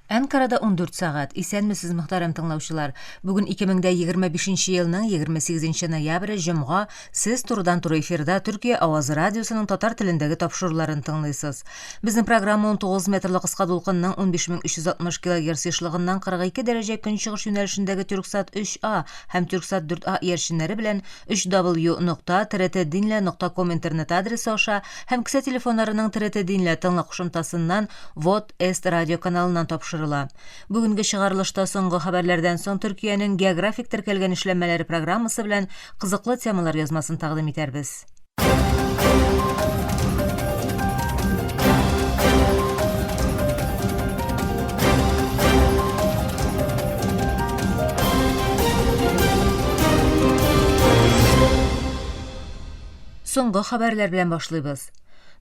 Әнкарада 14 сәгать. Исәнмесез, мөхтәрәм тыңлаучылар. Бүген 2025 елның 28 ноябре, җомга. Сез турыдан-туры эфирда Төркия авазы радиосының татар телендәге тапшыруларын тыңлыйсыз. Безнең программа 19 метрлы кыска дулкынның 15360 кГц ешлыгыннан 42 дәрәҗә көнчыгыш юнәлешендәге Тюрксат 3А һәм Тюрксат 4А иярченнәре белән 3w.trtdinle.com интернет адресы аша һәм кесә телефоннарының TRT Dinle тыңла кушымтасыннан Vod Est радио каналыннан тапшырыла. Бүгенге чыгарылышта соңгы хәбәрләрдән соң Төркиянең географик теркәлгән эшләнмәләре программасы белән кызыклы темалар язмасын тәкъдим итәрбез. Соңгы хәбәрләр белән башлыйбыз.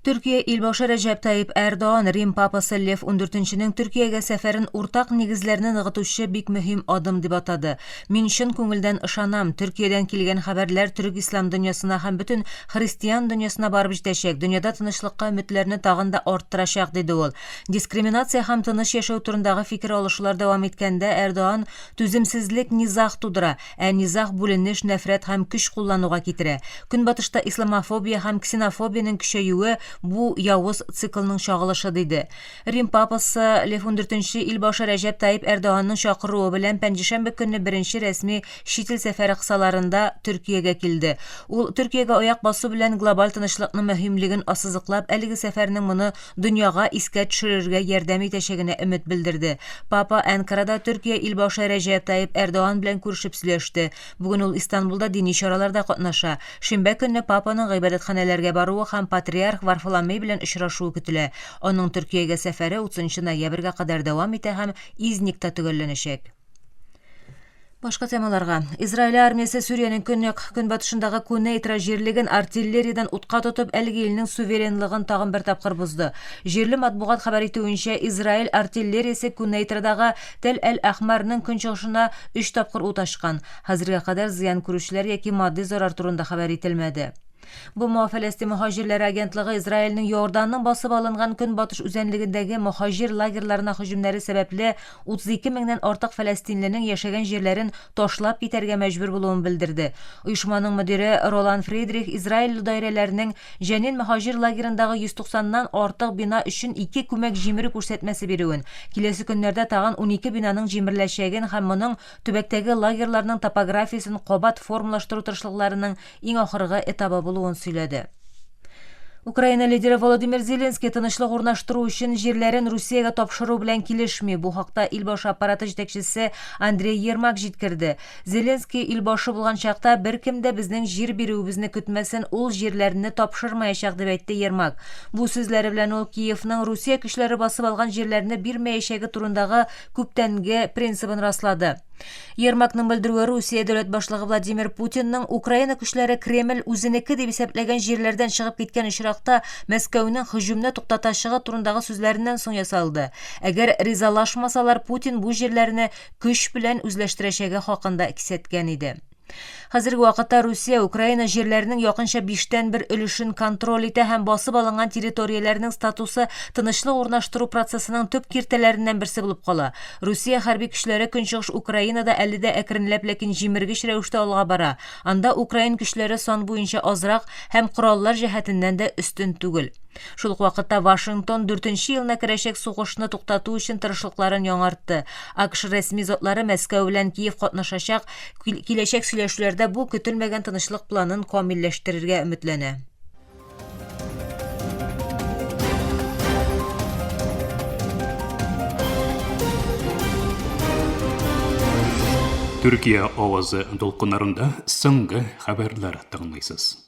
Төркия илбашы Рәҗәп Таип Эрдоан Рим папасы Лев XIV-нең Төркиягә сәфәрен уртак нигезләрне ныгытучы бик мөһим адым дип атады. Мин чын күңелдән ышанам, Төркиядән килгән хәбәрләр төрек-ислам дөньясына һәм бөтен христиан дөньясына барып җитәчәк, дөньяда тынычлыкка өметләрне тагын да арттырачак, диде ул. Дискриминация һәм тыныч яшәү турындагы фикер алышулар дәвам иткәндә Эрдоан түземсезлек низаг тудыра, Ә низаг бүленеш, нәфрәт һәм көч куллануга китерә. Көнбатышта исламофобия һәм ксенофобиянең көчәюе бу явыз циклның чагылышы, диде. Рим папасы Лев XIV илбашы Рәҗәп Таип Эрдоганның чакыруы белән пәнҗешәмбе көнне беренче рәсми чит ил сәфәре кысаларында Төркиягә килде. Ул Төркиягә аяк басу белән глобаль тынычлыкның мөһимлеген ассызыклап, әлеге сәфәрнең моны дөньяга искә төшерергә ярдәм итәчәгенә өмет белдерде. Папа Әнкарада Төркия илбашы Рәҗәп Таип Эрдоан белән күрешеп сөйләште. Бүген ул Истанбулда дини чараларда катнаша. Шимбә көнне папаның гыйбадәтханәләргә баруы һәм патриарх Варфоломей белән очрашуы көтелә. Аның Төркиягә сәфәре 30 ноябрьгә кадәр дәвам итә һәм Изникта төгәлләнәчәк. Башка темаларга. Израиль армиясе Сүриянең көньяк көнбатышындагы Кунейтра җирлеген артиллериядән утка тотып, әлеге илнең суверенлыгын тагын бер тапкыр бозды. Җирле матбугат хәбәр итүенчә, Израиль артиллериясе Кунейтрадагы Тел-әл-Әхмарның көнчыгышына өч тапкыр ут ачкан. Хәзергә кадәр зыян күрүчеләр яки матди зарар турында хәбәр ителмәде. БМО Фәләстин мөһаҗирләре агентлыгы Израильнең Иорданның басып алынган көнбатыш үзәнлегендәге мөһаҗир лагерьларына һөҗүмнәре сәбәпле 32 меңнән артык фәләстинленең яшәгән җирләрен ташлап китәргә мәҗбүр булуын белдерде. Оешманың мөдире Ролан Фридрих Израиль даирәләренең Җәнин мөһаҗир лагерендагы 190 нан артык бина өчен ике күмәк җимерү күрсәтмәсе бирүен, киләсе көннәрдә тагын 12 бинаның җимереләчәген һәм моның төбәктәге лагерьларның топографиясен кабат формалаштыру тырышлыкларының иң ахыргы этабы булуын сөйләде. Украина лидеры Володимир Зеленский тынычлык урнаштыру өчен җирләрен Русиягә тапшыру белән килешми. Бу хакта илбашы аппараты җитәкчесе Андрей Ермак җиткерде. Зеленский илбашы булган чакта беркем дә безнең җир бирүебезне көтмәсен, ул җирләрне тапшырмаячак, дип әйтте Ермак. Бу сүзләре белән ул Киевның Русия көчләре басып алган җирләрне бирмәячәге турындагы күптәнге принцибын раслады. Ермакның белдерүе Русия дәүләт башлыгы Владимир Путинның Украина көчләре Кремль үзенеке дип исәпләгән җирләрдән чыгып киткән очракта Мәскәүнең һөҗүмне туктатачагы турындагы сүзләреннән соң ясалды. Әгәр ризалашмасалар, Путин бу җирләрне көч белән үзләштерәчәге хакында кисәткән иде. Хәзерге вакытта Русия Украина җирләренең якынча биштән бер өлешен контроль итә һәм басып алынган территорияләрнең статусы тынычлык урнаштыру процессының төп киртәләреннән берсе булып кала. Русия хәрби көчләре Көнчыгыш Украинада әле дә әкренләп, ләкин җимергеч рәвештә алга бара. Анда украин көчләре сан буенча азрак һәм кораллар җәһәтеннән дә өстен түгел. Шул ук вакытта Вашингтон дүртенче елына керәчәк сугышны туктату өчен тырышлыкларын яңартты. АКШ рәсми затлары Мәскәү белән Киев катнашачак киләчәк сөйләшүләрдә бу көтелмәгән тынычлык планын камилләштерергә өметләнә. Төркия авазы дулкыннарында соңгы хәбәрләр тыңлыйсыз.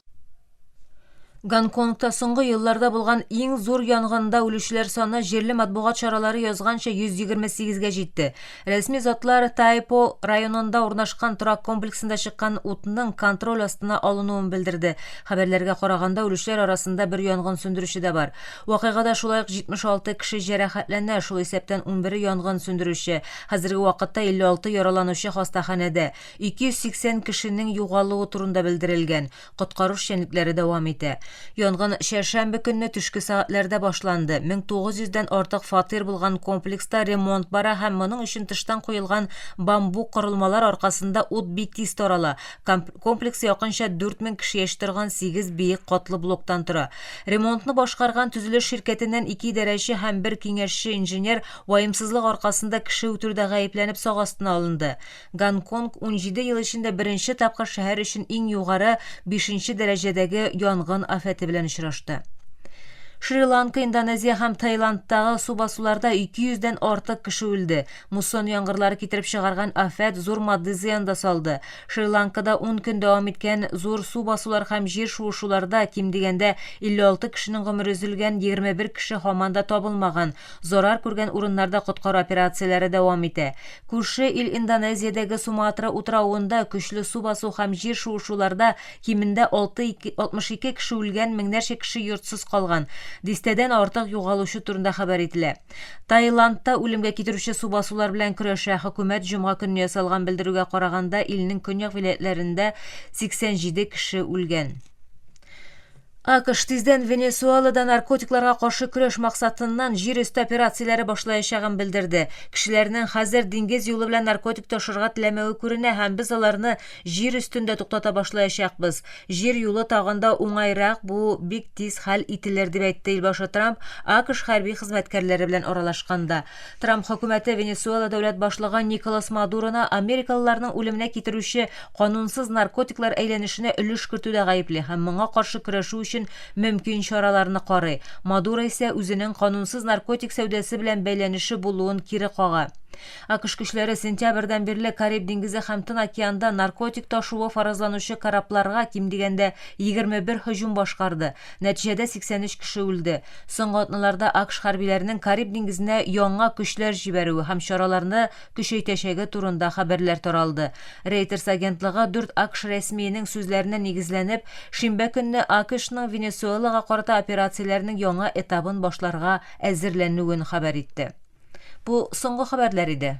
Гонконгта соңгы елларда булган иң зур янгында үлүчеләр саны җирле матбугат чаралары язганча 128 гә җитте. Рәсми затлар Тайпо районында урнашкан торак комплексында чыккан утның контроль астына алынуын белдерде. Хәбәрләргә караганда, үлүчеләр арасында бер янгын сүндерүче дә бар. Вакыйгада шулай ук 76 кеше җәрәхәтләнә, шул исәптән 11-е янгын сүндерүче. Хәзерге вакытта 56 яраланучы хастаханәдә. 280 кешенең югалуы турында белдерелгән. Коткару эшчәнлекләре дәвам итә. Янгын чәршәмбе көнне төшке сәгатьләрдә башланды. 1900 дән артык фатир булган комплекста ремонт бара һәм моның өчен тыштан куелган бамбук корылмалар аркасында ут бик тиз тарала. Комплекс якынча 4000 кеше яши торган 8 биек катлы блоктан тора. Ремонтны башкарган төзелеш ширкәтеннән ике идарәче һәм бер киңәшче инженер ваемсызлык аркасында кеше үтерүдә гаепләнеп сак астына алынды. Гонконг 17 ел эчендә беренче тапкыр шәһәр өчен иң югары бишенче дәрәҗәдәге янгын афәте белән очрашты. Шри-Ланка, Индонезия һәм Таиландтагы су басуларда 200 дән артык кеше үлде. Муссон яңгырлары китереп чыгарган афәт зур матди зыян да салды. Шри-Ланкада 10 көн дәвам иткән зур су басулар һәм җир шуышуларда ким дигәндә 56 кешенең гомере өзелгән, 21 кеше һаман да табылмаган. Зарар күргән урыннарда коткару операцияләре дәвам итә. Күрше ил Индонезиядәге Суматра утравында көчле су басу һәм җир шуышуларда кимендә 62 кеше үлгән, меңнәрчә кеше йортсыз калган. Дистәдән артык югалучы турында хәбәр ителә. Таиландта үлемгә китерүче су басулар белән көрәшә. Хөкүмәт җомга көнне ясалган белдерүгә караганда, илнең көньяк вилаятьләрендә 87 кеше үлгән. АКШ тиздән Венесуэлада наркотикларга каршы көрәш максатыннан җир өсте операцияләре башлаячагын белдерде. Кешеләрнең хәзер диңгез юлы белән наркотик ташырга теләмәве күренә һәм без аларны җир өстендә туктата башлаячакбыз. Җир юлы тагын да уңайрак, бу бик тиз хәл ителер, дип әйтте илбашы Трамп АКШ хәрби хезмәткәрләре белән аралашканда. Трамп хөкүмәте Венесуэла дәүләт башлыгы Николас Мадуроны америкалыларның үлеменә китерүче канунсыз наркотиклар әйләнешенә өлеш кертүдә гаепли һәм моңа каршы көрәшү өчен мөмкин чараларны карый. Мадуро исә үзенең канунсыз наркотик сәүдәсе белән бәйләнеше булуын кире кага. АКШ көчләре сентябрьдән бирле Кариб диңгезе һәм Тын океанда наркотик ташуы фаразланучы корабларга ким дигәндә 21 һөҗүм башкарды. Нәтиҗәдә 83 кеше үлде. Соңгы атналарда АКШ хәрбиләренең Кариб диңгезенә яңа көчләр җибәрүе һәм чараларны көчәйтәчәге турында хәбәрләр таралды. Reuters агентлыгы дүрт АКШ рәсмиенең сүзләренә нигезләнеп, шимбә көнне АКШның Венесуэлага карата операцияләрнең яңа этабын башларга әзерләнүен хәбәр итте. Бу соңгы хәбәрләр иде.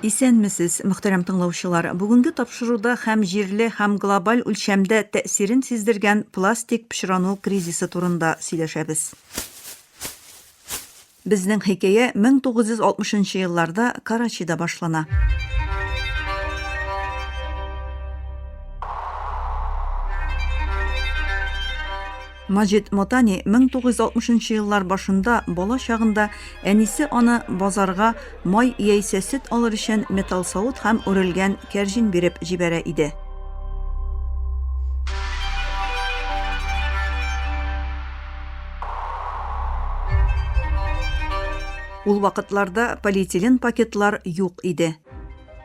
Исәнмесез, мөхтәрәм тыңлаучылар. Бүгенге тапшыруда һәм җирле, һәм глобаль үлчәмдә тәэсирен сиздергән пластик пычрану кризисы турында сөйләшәбез. Безнең хикәя 1960 нчы елларда Карачида башлана. Маҗид Мотани 1960 нчы еллар башында бала чагында әнисе аны базарга май яисә сөт алыр өчен металл савыт һәм үрелгән кәрҗин биреп җибәрә иде. Ул вакытларда полиэтилен пакетлар юк иде.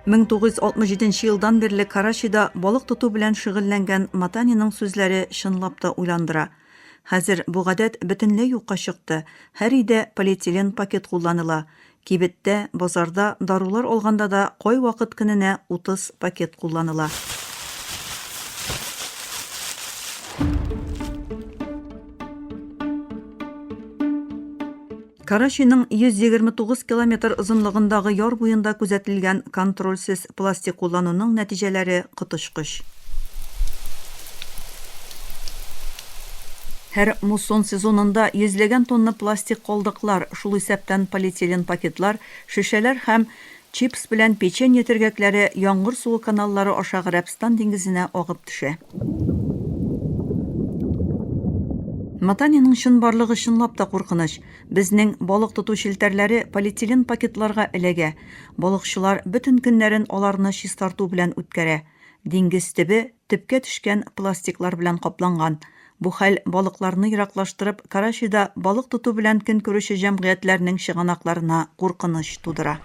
1967 елдан бирле Карачида балык тоту белән шөгыльләнгән Матаниның сүзләре чынлап та уйландыра. Хәзер бу гадәт бөтенләй юкка чыкты, һәр өйдә полиэтилен пакет кулланыла. Кибеттә, базарда дарулар алганда да кайвакыт көненә 30 пакет кулланыла. Карачиның 129 километр озынлыгындагы яр буенда күзәтелгән контрольсез пластик куллануның нәтиҗәләре коточкыч. Һәр муссон сезонында йөзләгән тонна пластик калдыклар, шул исәптән полиэтилен пакетлар, шешәләр һәм чипс белән печенье төргәкләре яңгыр суы каналлары аша Гарәбстан диңгезенә агып төшә. Матаниның чынбарлыгы чынлап та куркыныч. Безнең балык тоту челтәрләре полиэтилен пакетларга эләгә. Балыкчылар бөтен көннәрен аларны чистарту белән үткәрә. Диңгез төбе төпкә төшкән пластиклар белән капланган. Бу хәл балыкларны ераклаштырып, Карачида балык тоту белән көн күрүче җәмгыятьләрнең чыганакларына куркыныч тудыра.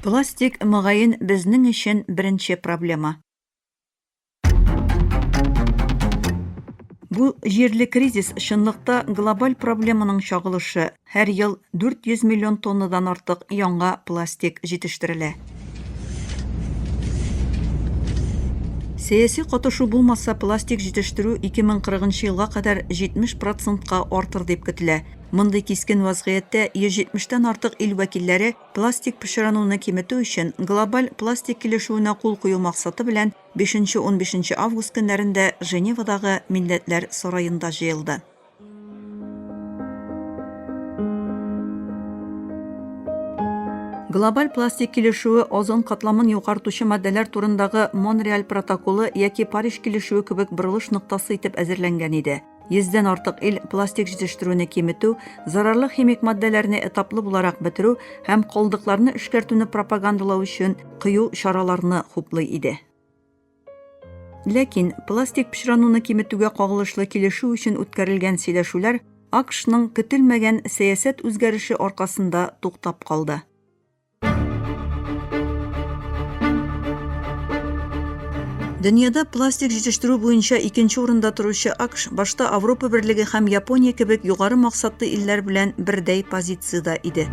Пластик, мөгаен, безнең өчен беренче проблема. Бу җирле кризис чынлыкта глобаль проблеманың чагылышы, һәр ел 400 миллион тоннадан артык яңа пластик җитештерелә. Сәяси катышу булмаса, пластик җитештерү 2040 нчы елга кадәр 70 процентка артыр дип көтелә. Мондый кискен вазгыятьтә 170 тән артык ил вәкилләре пластик пычрануны киметү өчен глобаль пластик килешүенә кул кую максаты белән бишенче-унбишенче август көннәрендә Женевадагы Милләтләр сараенда җыелды. Глобаль пластик килешүе озон катламын югартучы матдәләр турындагы Монреаль протоколы яки Париж килешүе кебек борылыш ноктасы итеп әзерләнгән иде. Йөздән артык ил пластик җитештерүне киметү, зарарлы химик матдәләрне этаплы буларак бетерү һәм калдыкларны эшкәртүне пропагандалау өчен кыю чараларны хуплый иде. Ләкин пластик пычрануны киметүгә кагылышлы килешү өчен үткәрелгән сөйләшүләр АКШның көтелмәгән сәясәт үзгәреше аркасында туктап калды. Дөньяда пластик җитештерү буенча икенче урында торучы АКШ башта Авропа Берлеге һәм Япония кебек югары максатлы илләр белән бердәй позициядә иде.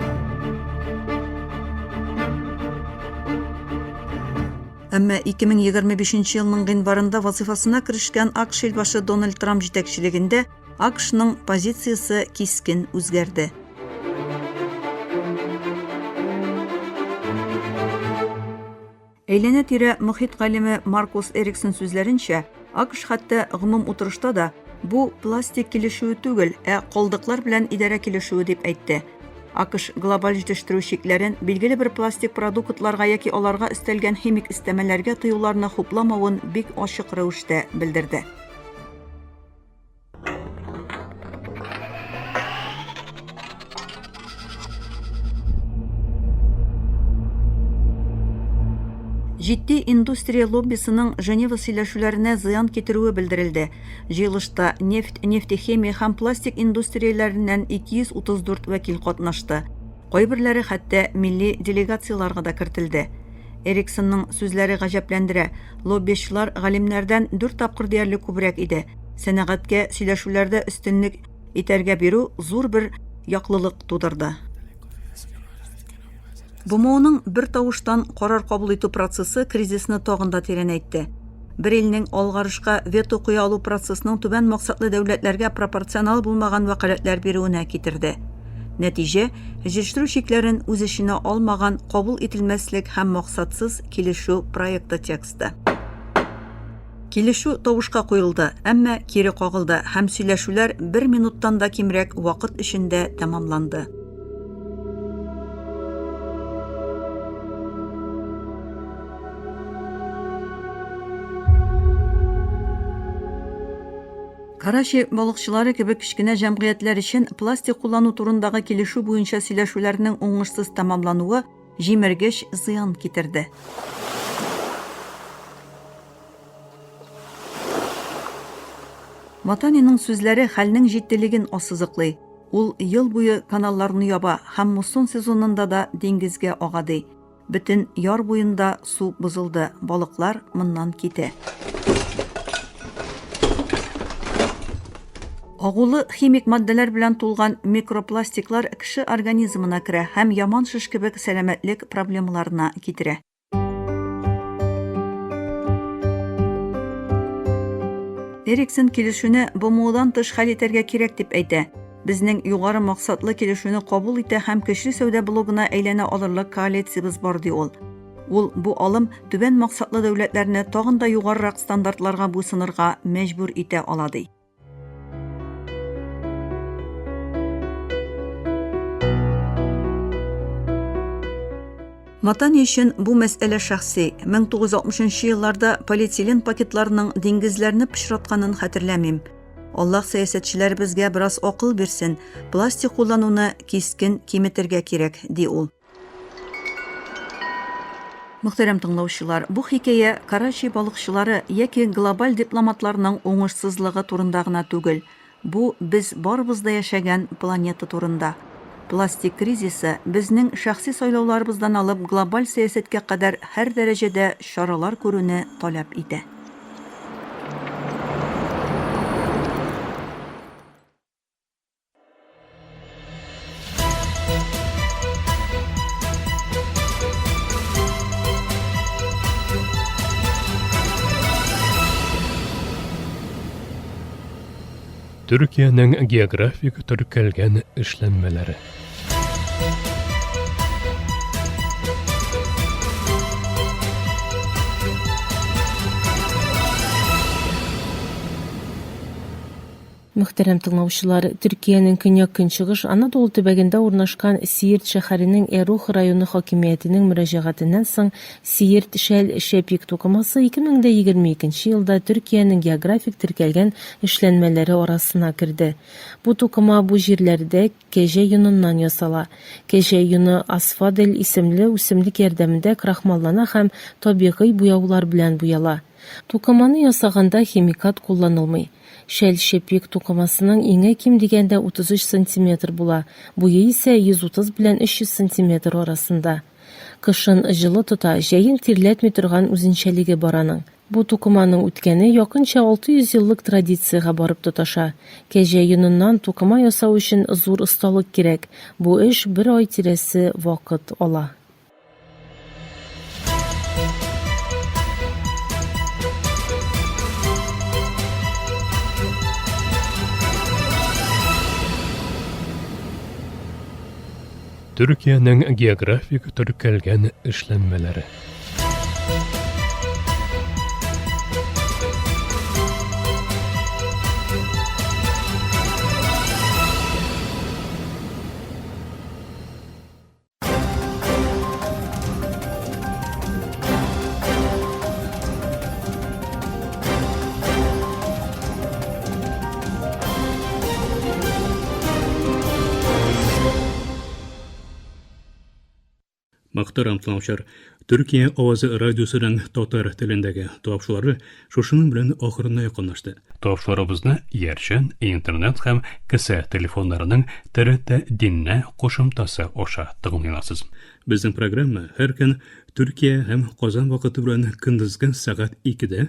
Әмма 2025 нче елның гыйнварында вазыйфасына керешкән АКШ илбашы Дональд Трамп җитәкчелегендә АКШның позициясе кискен үзгәрде. Әйләнә-тирә мохит галиме Маркус Эриксон сүзләренчә, АКШ хәтта гомум утырышта да бу пластик килешүе түгел, ә калдыклар белән идарә килешүе дип әйтте. АКШ глобаль җитештерү чикләрен, билгеле бер пластик продуктларга яки аларга өстәлгән химик өстәмәләргә тыюларны хупламавын бик ачык рәвештә белдерде. Җитди индустрия лоббисының Женева сөйләшүләренә зыян китерүе белдерелде. Җыелышта нефть, нефтехимия һәм пластик индустрияләреннән 234 вәкил катнашты. Кайберләре хәтта милли делегацияләргә дә кертелде. Эриксонның сүзләре гаҗәпләндерә, лоббисчылар галимнәрдән дүрт тапкыр диярлек күбрәк иде. Сәнәгатькә сөйләшүләрдә өстенлек итәргә бирү зур бер яклылык тудырды. БМОның бертавыштан карар кабул итү процессы кризисны тагын да тирәнәйтте. Бер илнең алгарышка вето куя алу процессның түбән максатлы дәүләтләргә пропорционал булмаган вәкаләтләр бирүенә китерде. Нәтиҗә, җитештерү чикләрен үз эченә алмаган кабул ителмәслек һәм максатсыз килешү проекты тексты. Килешү тавышка куелды, әмма кире кагылды һәм сөйләшүләр бер минуттан да кимрәк вакыт эчендә тәмамланды. Карачи балыкчылары кебек кечкенә җәмгыятьләр өчен пластик куллану турындагы килешү буенча сөйләшүләрнең уңышсыз тәмамлануы җимергеч зыян китерде. Матаниның сүзләре хәлнең җитдилеген ассызыклый. Ул ел буе каналларны яба һәм муссон сезонында да диңгезгә ага, ди. Бөтен яр буенда су бозылды, балыклар моннан китә. Агулы химик матдәләр белән тулган микропластиклар кеше организмына керә һәм яман шеш кебек сәламәтлек проблемаларына китерә. Эриксон килешүне БМОдан тыш хәл итәргә кирәк дип әйтә. Безнең югары максатлы килешүне кабул итә һәм көчле сәүдә блогына әйләнә алырлык коалициябез бар, ди ул. Ул бу алым түбән максатлы дәүләтләрне тагын да югарырак стандартларга буйсынырга мәҗбүр итә ала, ди. Матани өчен бу мәсьәлә шәхси. 1960 нчы елларда полиэтилен пакетларының диңгезләрне пычратканын хәтерләмим. Аллаһ сәясәтчеләребезгә бераз акыл бирсен, пластик куллануны кискен киметергә кирәк, ди ул. Мөхтәрәм тыңлаучылар, бу хикәя Карачи балыкчылары яки глобаль дипломатларның уңышсызлыгы турында гына түгел. Бу без барыбыз да яшәгән планета турында. Пластик кризисы безнең шәхси сайлауларыбыздан алып глобаль сәясәткә кадәр һәр дәрәҗәдә чаралар күрүне таләп итә. Төркиянең географик теркәлгән эшләнмәләре. Мөхтәрәм тыңлаучылар, Төркиянең көньяк-көнчыгыш Анадолу төбәгендә урнашкан Сиерт шәһәренең Эрух районы хакимиятенең мөрәҗәгатеннән соң Сиерт шәл шәпик тукымасы 2022 елда Төркиянең географик теркәлгән эшләнмәләре арасына керде. Бу тукыма бу җирләрдә кәҗә йоныннан ясала. Кәҗә йоны асфодель исемле үсемлек ярдәмендә крахмаллана һәм табигый буяулар белән буяла. Тукыманы ясаганда химикат кулланылмый. Шәл-шепик тукымасының иңе ким дигәндә 33 сантиметр була, буе исә 130 белән 300 сантиметр арасында. Кышын җылы тота, җәен тирләтми торган үзенчәлеге бар аның. Бу тукыманың үткәне якынча 600 еллык традициягә барып тоташа. Кәҗә йоныннан тукыма ясау өчен зур осталык кирәк, бу эш бер ай тирәсе вакыт ала. Төркиянең географик теркәлгән эшләнмәләре. Мөхтәрәм тыңлаучылар, Төркия авазы радиосының татар телендәге тапшырулары шушының белән ахырына якынлашты. Тапшыруларыбызны иярчен, интернет һәм кесә телефоннарының ТРТ Динне кушымтасы аша тыңлый аласыз. Безнең программа һәр көн Төркия һәм Казан вакыты белән көндезге сәгать 2-дә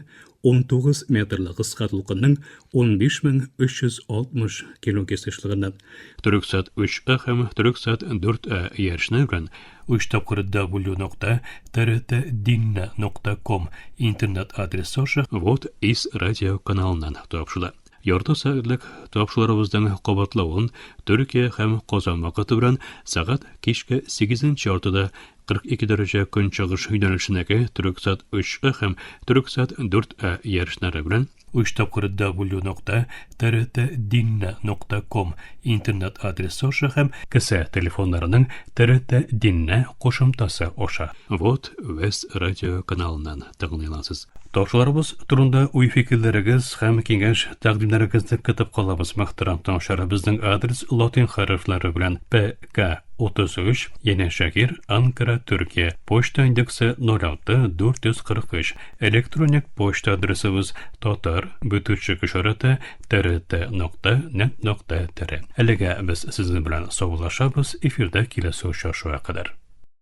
19 метрлы кыска дулкынның 15360 килогерц ешлыгыннан Төрексат 3А һәм Төрексат 4А иярчене белән 3 тапкыр w нокта trtdinne.com интернет адресы аша Вот из радио каналыннан тапшырыла. Ярты сәгатьлек тапшыруларыбызның кабатлавын Төркия һәм Казан вакыты белән сәгать кичке 8 яртыда 42 дәрәҗә көнчыгыш юнәлешендәге Төрексат 3А һәм Төрексат 4А иярченнәре белән 3 тапкыр w нокта trtdinne.com интернет адресы аша һәм кесә телефоннарының TRT Динне кушымтасы аша Вот Вес радио каналыннан тыңлый аласыз. Тапшыруларыбыз турында уй-фикерләрегез һәм киңәш тәкъдимнәрегезне көтеп калабыз. Мөхтәрәм тыңлаучылар, безнең адрес латин хәрефләре белән ПК 33, Янәшәһир, Анкара, Төркия. Почта индексы 06 443. Электроник почта адресыбыз татар бөтүчек ишарәте trt нокта нет нокта tr. Әлегә без сезнең белән саубуллашабыз, эфирдә киләсе очрашуга кадәр.